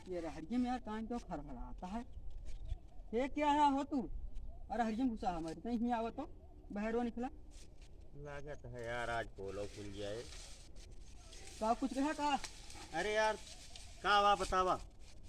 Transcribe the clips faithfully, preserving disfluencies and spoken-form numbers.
ये रहरिये में यार कान क्यों खरखराता है? ये क्या है हो तू? अरे रहरिये में घुसा हमारे, नहीं हियाँ आवा तो, बहरवा निकला। लागत है यार, आज पोलो खुल जाए। का कुछ कहा का? अरे यार, का बा बतावा?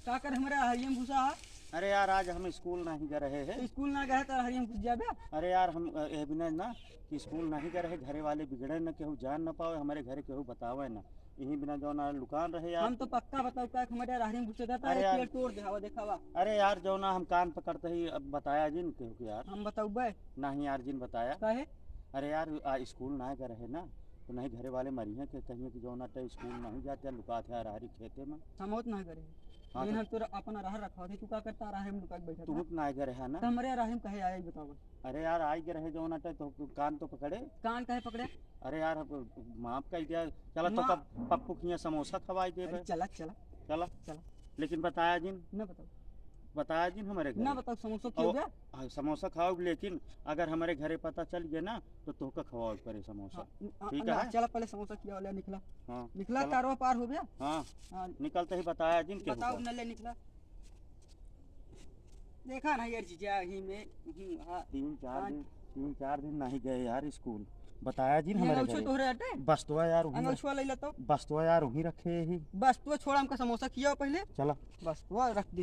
का कर हमारे रहरिये में घुसा है? अरे यार, आज हम स्कूल नहीं गए रहे हैं। तो स्कूल ना गए तो रहरिये में घुस जाबे? अरे यार, हम, अ, ए बिना ना कि स्कूल नहीं गए रहे, घरे वाले बिगड़े न, केहू जान न पावे, हमारे घरे केहू बतावे न। यही बिना जौन आ लुकान रहे यार। हम तो पक्का बताओ का हमारे रहरिये में घुसे जाता अरे है, यार। पेड़ तोड़ दे, हवा देखावा। अरे यार, जौन आ हम कान पकड़ते ही अब बताया जिन केहू के यार। हम बताउबे? नहीं यार, जिन बताया। काहे? अरे यार, आ स्कूल ना गए रहे ना, तो नहीं घरे वाले मरिहे के कहिए कि जौन आ ते स्कूल नहीं जाते, लुकात है रहरी खेते में। हम होत ना करे। हाँ, लेकिन तो हम तोरा अपना रहर रखा थे, तू का करता रहर में लुका के बैठा तू था? होत ना गए रहे ना। तो हमारे रहर में कहे आया, ये बताओ। अरे यार, आई के रहे जौन अटे तो कान तो पकड़े। कान काहे पकड़े? अरे यार, अब माफ कर दिया। चला तो माँ- तब पप्पू खिया समोसा खवाई दे अरे बे। चला, चला। चला। चला। लेकिन बताया जिन। ना बताओ। बताया जिन हमारे घर। ना बताओ, समोसा क्यों और गया? हाँ, समोसा खाओ, लेकिन अगर हमारे घरे पता चल गया ना, तो तोहका खवाओ पड़े समोसा। हाँ, न-, आ, ठीक ना, है? चला पहले समोसा किया वाला निकला। हाँ, निकला, चला। तारवा पार हो गया। हाँ, हाँ। निकलते ही बताया जिन के बताओ, होगा। न ले निकला। देखा ना यार जीजा, ही में, हम्म, हाँ। तीन चार हाँ। दिन, तीन चार दिन नहीं गए यार स्कूल। बताया जिन ये हमारे अंगौछा घरे। तोहरे हटे? बस तो यार वहीं अंगौछा ले ला तो। बस तो यार वहीं रखे ही। बस तो छोड़ा, हमका समोसा खियाओ पहले। चला। बस तो रख दे।